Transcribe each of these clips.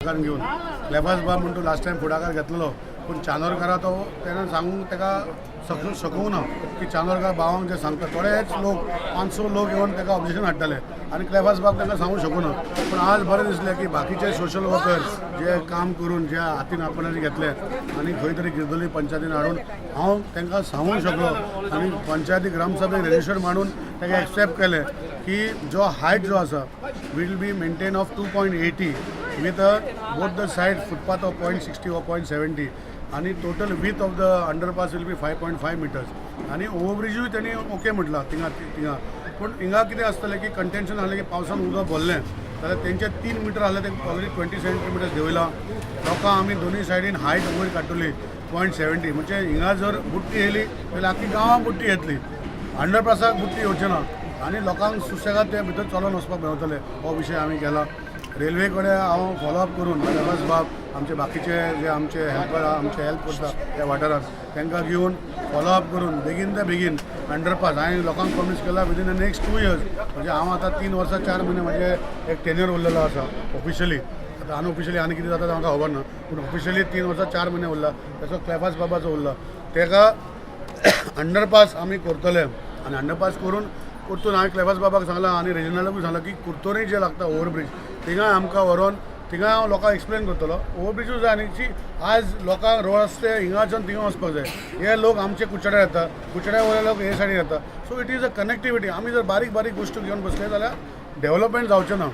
फुडाकार घेवन क्लेफास बाब म्हणून लास्ट टायम फुडाकार घेतलेलो, पूण चांदोरकारा तो तेणें सांगूंक ताका शकूंक ना की चांदोरकार बाबांक जे सांगता, थोडेच लोक, पांच स लोक येवन ताका ऑब्जेक्शन हाडटाले आनी क्लेफास बाब तांकां सांगूंक शकूना. पूण आज बरें दिसलें की बाकीचे सोशल वर्कर्स जे काम करून जे हातीन आपणाचे घेतले आनी खंय तरी गिरदोली पंचायतीन हाडून हांव तांकां सांगूंक शकलो आनी पंचायती ग्रामसभेक रेजिस्टर मांडून ताका एक्सेप्ट केलें की जो हायट जो आसा will be maintain of 2.80 with a both the side footpath of 0.60 or 0.70 आणि total width of the underpass will be 5.5 meters. आनी ओवरब्रिजूय तेणी ओके म्हटलां थिंगा थिंगा. पूण हिंगा कितें आसतलें की कंटेन्शन आहलें की पावसान उदक भरलें जाल्यार तेंचे 3 मिटर आहले, ते ऑलरेडी 20 सेंटीमिटर्स देंवयलां. लोकांक आमी दोनूय सायडीन हायट वयर काडटली 0.70. म्हणजे हिंगा जर बुट्टी येयली जाल्यार आख्खी गांवांक बुट्टी येतली, अंडरपासाक बुट्टी येवचे ना आनी लोकांक सुशेगाद ते भितर चलोन वचपाक मेवतले. हो विशय आमी केला. रेल्वे कडेन हांव फॉलोअप करून क्लेफास बाब, आमचे बाकीचे जे आमचे हेल्पर, आमचे हेल्प करता त्या वाठारांत, तांकां घेवन फॉलोअप करून बेगीन ते बेगीन अंडरपास हांवें लोकांक प्रॉमीस केला within the next 2 years. म्हणजे हांव आतां 3 वर्सां 4 म्हयने म्हजे एक टेन्युअर उरलेलो आसा ऑफिशियली. आतां अनऑफिशियली आनी कितें जाता तें म्हाका खबर ना, पूण ऑफिशियली 3 वर्सां 4 म्हयने उरला. तसो क्लेफास बाबाचो उरला, ताका अंडरपास आमी करतले. आनी अंडरपास करून परतून हांवें क्लेफास बाबाक सांगलां आनी रेजिनाल्डाकूय सांगलां की कुर्तोरी जे लागता ओवरब्रीज, थिंगा आमकां व्हरोन थिंगा हांव लोकांक एक्सप्लेन करतलो. ओवरब्रिजूय जाय आनी ची आज लोकांक रस्ते हिंगाच्यान थिंगा वचपाक जाय. हे लोक आमचे कुडचड्यार येता, कुडचड्या वयले लोक हे सायडीन येता. So it is a connectivity. आमी जर बारीक बारीक गोश्टी घेवन बसले जाल्यार डेवलपमेंट जावचें ना.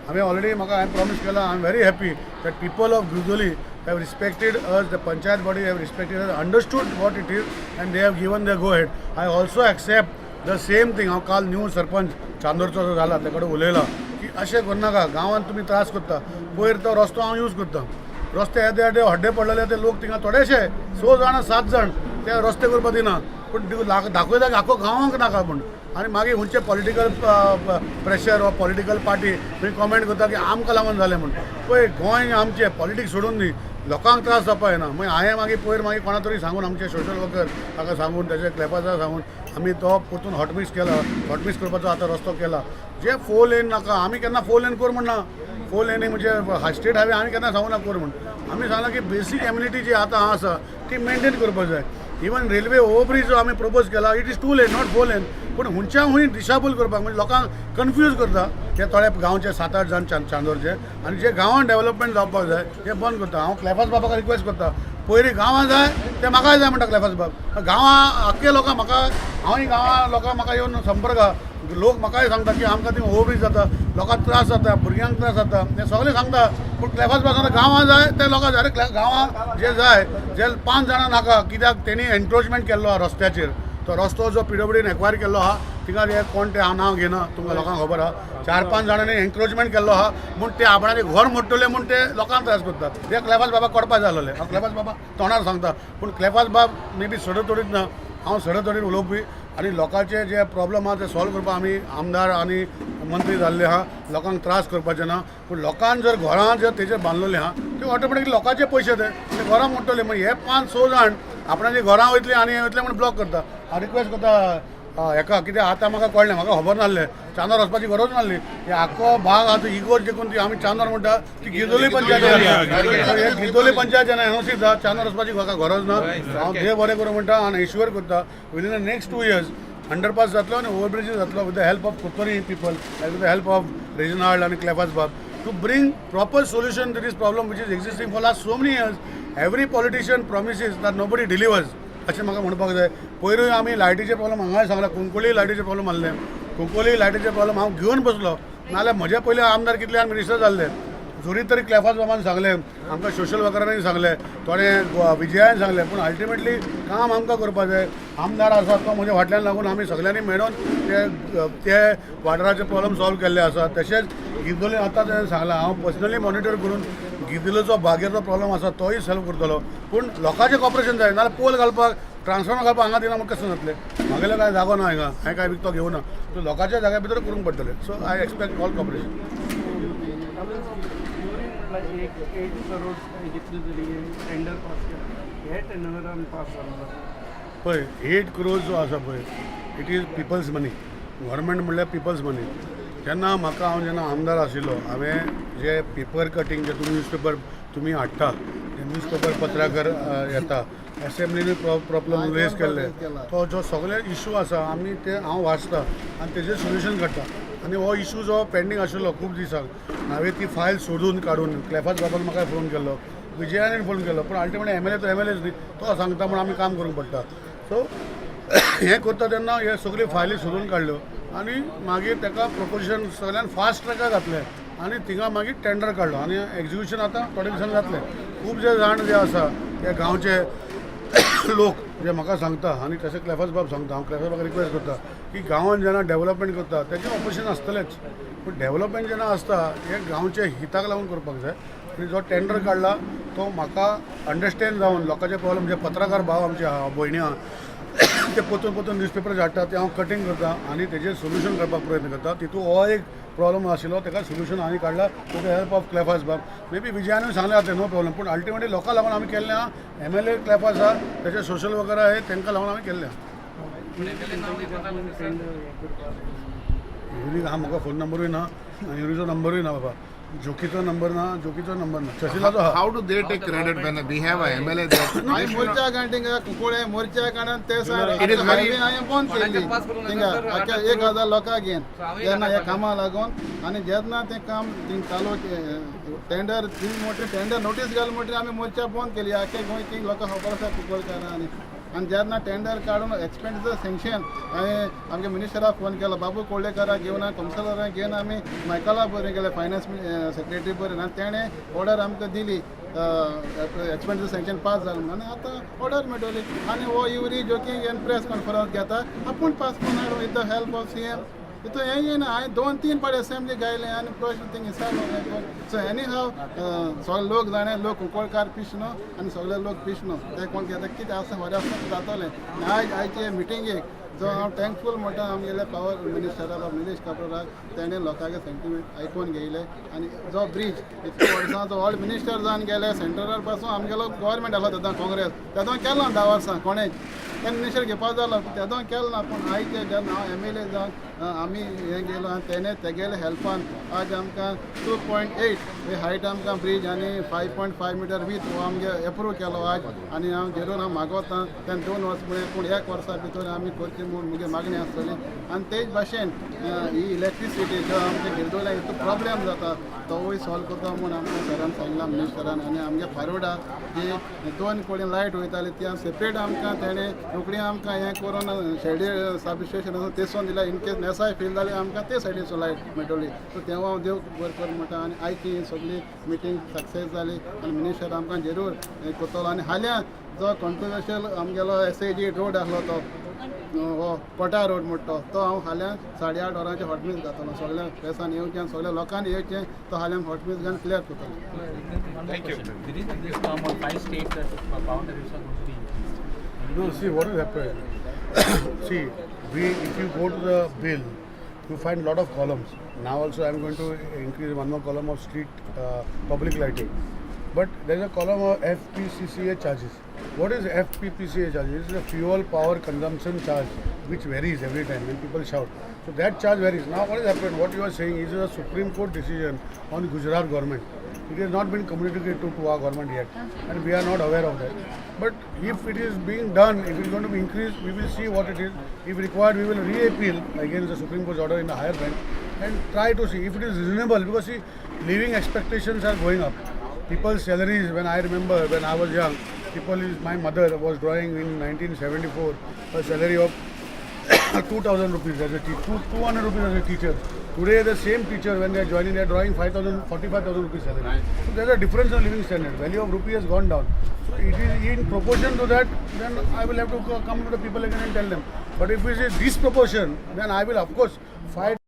आमी ऑलरेडी म्हाका हांवें प्रॉमीस केलां. I am very happy that people of Gurzoli have respected us, the panchayat body have respected us, understood what it is, and they have given the go ahead. I also accept the same thing. हांव काल new sarpanch चांदोरचो जो जाला ते कडेन उलयलां की अशें करनाका, गांवांत तुमी त्रास करता. पयर तो रस्तो हांव यूज करता, रस्ते येदे येदे हड्डे पडलेले. ते लोक थिंगा थोडेशे स जाण, सात जाण ते रस्ते करपा दिना, पूण दाखयता की आख्खो गांवांक नाका म्हूण. आनी मागीर खंयचे पॉलिटिकल प्रेशर वा पॉलिटिकल पार्टी थंय कॉमेंट करता की आमकां लागून जालें म्हूण. पळय, गोंय आमचें, पॉलिटिक्स सोडून दी, लोकांक त्रास जावपा जायना. मागीर हांवें मागीर पयर मागीर कोणा तरी सांगून, आमचे सोशल वर्कर ताका सांगून, ताचे क्लेपाचा सांगून आमी तो परतून हॉटमिक्स केला. हॉटमिक्स करपाचो आतां रस्तो केला. जे फोर लेन नाका, आमी केन्ना फोर लेन कर म्हणना. फोर लेनी म्हणजे स्टेट हायवे आमी केन्ना सांगूना कर म्हूण. आमी सांगलां की बेसीक एम्युनिटी जी आतां आसा ती मेनटेन करपाक जाय. इवन रेल्वे ओवरब्रीज जो आमी प्रपोज केला, it is two lane, not four lane. पूण हुंच्या हुंय दिशाभूल करपाक, म्हणजे लोकांक कन्फ्यूज करता ते थोडे गांवचे सात आठ जाण चांदोरचे आनी जे गांवांत डेवलपमेंट जावपाक जाय ते बंद करता. हांव क्लेफास बाबाक रिक्वेस्ट करता, पयलीं गांवां जाय ते म्हाकाय जाय म्हणटा क्लेफास बाब. गांवां आख्खे लोकां म्हाका, हांवूय गांवां लोकां म्हाका येवन संपर्क आहा. लोक म्हाकाय सांगता की आमकां थंय ओवरब्रीज जाता, लोकांक त्रास जाता, भुरग्यांक त्रास जाता, ते सगळे सांगता. पूण क्लेफास बाब सांगता गांवां जाय ते लोकां जाय. अरे, गांवां जे जाय जे पांच जाणां नाका. कित्याक तेणी एनक्रोचमेंट केल्लो आहा रस्त्याचेर. तो रस्तो जो पीडब्ल्यूडीन एक्वायर केल्लो आहा, थिंगा हे कोण ते हांव नांव घेना, तुमकां लोकांक खबर आहा. चार पांच जाणांनी एनक्रोचमेंट केल्लो आहा म्हूण ते आपणाले घर मोडटले म्हूण ते लोकांक त्रास करतात. ते क्लेफास बाबा कडपा जाय आसलेले. हांव क्लेफास बाबा तोंडार सांगता, पूण क्लेफास बाब मे बी सडतोडीत ना, हांव सडतोडीत उलोवपी आनी लोकांचे जे प्रॉब्लम आहा ते सॉल्व करपाक आमी आमदार आनी मंत्री जाल्ले आहा. लोकांक त्रास करपाचे ना, पूण लोकांक जर घरां जर तेजेर बांदलेले आहा, ते ऑटोमॅटिकली लोकांचे पयशे ते ते घरां मोडटले. मागीर हे पांच स जाण आपणाची घरां वयतली आनी हे वयतले म्हूण ब्लॉक करता. हांव रिक्वेस्ट करता हेका, कित्याक आतां म्हाका कळ्ळें, म्हाका खबर नासलें. चांदोर वचपाची गरज नासली. हे आख्खो भाग आतां इगोर्ज देखून ती आमी चांदोर म्हणटा ती गिरदोली पंचायत आसा. हे गिरदोली पंचायत जेन्ना एनओसी दिता, चांदोर वचपाची म्हाका गरज ना. हांव देव बरें करूं म्हणटा आनी इश्वर करता, within the next 2 years underpass जातलो आनी ओवरब्रिजूय जातलो with the help of Curtorim people, with the help of Reginald आनी क्लेफास बाब, to bring proper solution to this problem which is existing for last so many years. Every politician promises that nobody delivers, अशें म्हाका म्हणपाक जाय. पयरूय आमी लायटीचे problem हांगाय सांगला, कुंकळी लायटीचे प्रॉब्लम आहले. कुंकळी लायटीचे प्रॉब्लम हांव घेवन बसलो, नाजाल्यार म्हजे पयले आमदार कितले आनी मिनिस्टर जाल्ले. जरी तरी क्लेफास बाबान सांगलें आमकां, सोशल वर्करांनी सांगलें, थोडे विजयान सांगलें, पूण अल्टिमेटली काम आमकां करपाक जाय. आमदार आसा तो म्हज्या फाटल्यान लागून आमी सगळ्यांनी मेळून ते ते वाठाराचे प्रॉब्लम सॉल्व केल्ले आसा. तशेंच गिरदोली आतां तेणें सांगलां, हांव पर्सनली मॉनिटर करून गिरदोलीचो बागेचो प्रॉब्लम आसा तोय सॉल्व करतलो. पूण लोकांचें कॉपरेशन जाय, नाजाल्यार पोल घालपाक, ट्रान्सफॉर्मर घालपाक हांगा दिना म्हूण कशें जातलें? म्हागेलो कांय जागो ना हिंगा, हांवें कांय विकतो घेवना. सो लोकांच्या जाग्या भितर करूंक पडटलें. So I expect all cooperation. म्हटल्यार एक 8 करोड कितले तरी टेंडर पास केला, हे टेंडरान पास जाल्लो. पळय, 8 क्रोर्स जो आसा पळय, it is people's money. Government म्हणल्यार पिपल्स मनी. तेन्ना म्हाका हांव जेन्ना आमदार आशिल्लो, हांवें जे पेपर कटींग जे तुमी न्यूजपेपर तुमी हाडटा, ते न्यूजपेपर पत्रकार येता, एसेंब्लीनी प्रॉब्लम रेज केल्ले, तो जो सगळे इशू आसा आमी ते हांव वाचता आनी तेजेर सोल्युशन काडटा. आनी हो इशू जो पेंडींग आशिल्लो खूब दिसांक, हांवें ती फायल सोदून काडून क्लेफास बाबान म्हाका फोन केल्लो, विजयान फोन केलो, पूण अल्टिमेटली एमएलए तो एमएलएच न्ही, तो सांगता म्हूण आमी काम करूंक पडटा. सो हें करता तेन्ना हे सगळ्यो फायली सोदून काडल्यो आनी मागीर ताका प्रपोजिशन सगळ्यान फास्ट ट्रॅकार घातलें आनी थिंगा मागीर टेंडर काडलो आनी एक्जिक्युशन आतां थोडे दिसांनी जातलें. खूब जे जाण जे आसा ते गांवचे लोक जे म्हाका सांगता आनी तशें क्लेफास बाब सांगता, हांव क्लेफास बाबाक रिक्वेस्ट करता की गांवान जेन्ना डेवलपमेंट करता तेजें ऑपोजिशन आसतलेंच, पूण डेवलपमेंट जेन्ना आसता हें गांवच्या हिताक लागून करपाक जाय. आनी जो टेंडर काडला तो म्हाका अंडरस्टँड जावन लोकांचे प्रॉब्लम, जे पत्रकार भाव आमचे आहा, भयणी आहा, ते परतून परतून न्यूजपेपर हाडटा, ते हांव कटींग करता आनी तेजेर सोल्युशन काडपाक प्रयत्न करता. तितून हो एक प्रॉब्लम आशिल्लो, ताका सोल्युशन आमी काडला with the help of Clephas बाब. मे बी विजयानूय सांगलें जातलें, नो प्रॉब्लम, पूण अल्टिमेटली लोकां लागून आमी केल्लें आहा. एमएलए क्लेफास आहा, तेजे सोशल वर्कर आहा, तांकां लागून आमी केल्लें आहा. टेंडर हें करपाक युरीक हा म्हाका फोन नंबरूय ना आनी युरीचो नंबरूय ना बाबा. जोकीचो नंबर ना, जोकीचो नंबर ना, शशीलाचो आहा. How do they take credit when we have a MLA there? आमी मोर्चा काडून कुंकळे मोर्चा काडून ते It is very- हांवें बंद केल्ली थिंगा आख्या 1000 लोकांक घेवन जेन्ना ह्या कामा लागून. आनी जेन्ना तें काम थिंग चालू टेंडर दिली म्हणटरी, टेंडर नोटीस घाल म्हणटरी आमी मोर्चा बंद केली. आख्या गोंय थिंग लोकांक खबर आसा कुंकळकारां. आनी जेन्ना टेंडर काडून एक्सपेंडिचर सँक्शन, हांवें आमगे मिनिस्टराक फोन केलो, बाबू कोळ्ळेकाराक घेवन, कावन्सिलराक घेवन आमी मायकला बरें गेले, फायनान्स सेक्रेटरी बरें, आनी तेणें ऑर्डर आमकां दिली, एक्सपेंडिचर सँक्शन पास जालें म्हणून. आनी आतां ऑर्डर मेळटली आनी हो युरी जोकींग घेवन प्रेस कॉन्फरन्स घेता, आपूण पास करून हाडून with the help of CM. तितून हें येना. हांवें दोन तीन पाटी असेंब्ली गायले आनी प्रश्न थिंग विचारलो. सो एनी हाव, सगळे लोक जाणे, लोक कुंकळकार पीश न्हू आनी सगळे लोक पीश न्हू, ते कोण घेता कितें आसा बरें आसा जातलें. आनी आयज आयचे मिटिंगेक जो हांव थँकफूल म्हणटा आमगेले पावर मिनिस्टराक निलेश काब्राक, तेणें लोकांचे सेंटिमेंट आयकून घेयले. आनी जो ब्रीज इतले वर्सां जो ऑल मिनिस्टर जावन गेले सेंट्रलार पासून, आमगेलो गव्हर्मेंट आसलो तेन्ना काँग्रेस, तेदों केलो 10 वर्सां कोणेच तेन्ना मिनिस्टर घेवपा जालो, तेदों केलो ना. पूण आयज जेन्ना हांव एमएलए जावन आमी हें गेलो आनी तेणें तेगेले हेल्पान आज आमकां 2.8 ही हायट आमकां ब्रीज आनी 5.5 मिटर वीथ हो आमगे एप्रूव केलो आज. आनी हांव जरूर हांव मागोता तेन्ना 2 वर्स फुडें, पूण एक वर्सा भितर आमी करची म्हूण मुगे मागणी आसतली. आनी तेच भाशेन ही इलेक्ट्रिसिटी जो आमच्या गिरदोल्या हितून प्रॉब्लेम जाता तोवूय सॉल्व करता म्हूण आमकां सरान सांगलां, मिनिस्टरान. आनी आमगे फारोडा जी दोन कडेन लायट वयताली ती सेपरेट आमकां तेणें रोखडी आमकां हें करून शेडी सब स्टेशन आसा तेसून दिल्या, इन केस नेसाय फेल जाल्यार आमकां ते सायडीचो लायट मेळटली. सो तेव्हा हांव देव बरें कर म्हणटा. आनी आयची ही सगळी मिटींग सक्सेस जाली आनी मिनिस्टर आमकां जरूर हें करतलो. आनी हाल्यां जो कॉन्ट्रोवर्शियल आमगेलो एसएजी रोड आसलो तो हो कोटा रोड म्हणटा तो, हांव फाल्यां 8:30 वरांचेर हॉटमिक्स घातलो. सगळ्या प्रेसान येवचें आनी सगळ्या लोकांनी येवचें, तो फाल्यां हॉटमिक्स घालून क्लियर करतलो. Thank you. There is this term on five states that power tariffs are going to be increased. No, see what has happened. See, we if you go to the bill, you find lot of columns. Now also I am going to increase one more column of street public lighting. But there is a column of FPCCA charges. What is FPPCA charges? It is a fuel power consumption charge, which varies every time when people shout. So that charge varies. Now what has happened? What you are saying is a Supreme Court decision on Gujarat government. It has not been communicated to our government yet, and we are not aware of that. But if it is being done, if it is going to be increased, we will see what it is. If required, we will re-appeal against the Supreme Court's order in the higher bench and try to see if it is reasonable. Because see, living expectations are going up. People's salaries, when I remember when I was young, people is my mother was drawing in 1974 a salary of 2000 rupees as a teacher, 200 rupees as a teacher. Today, the same teacher, when they are joining, they are drawing 5,000, 45,000 rupees salary. So there's a difference in living standard. Value of rupee has gone down. So it is in proportion to that, then I will have to come to the people again and tell them. But if it is disproportion, then I will of course fight.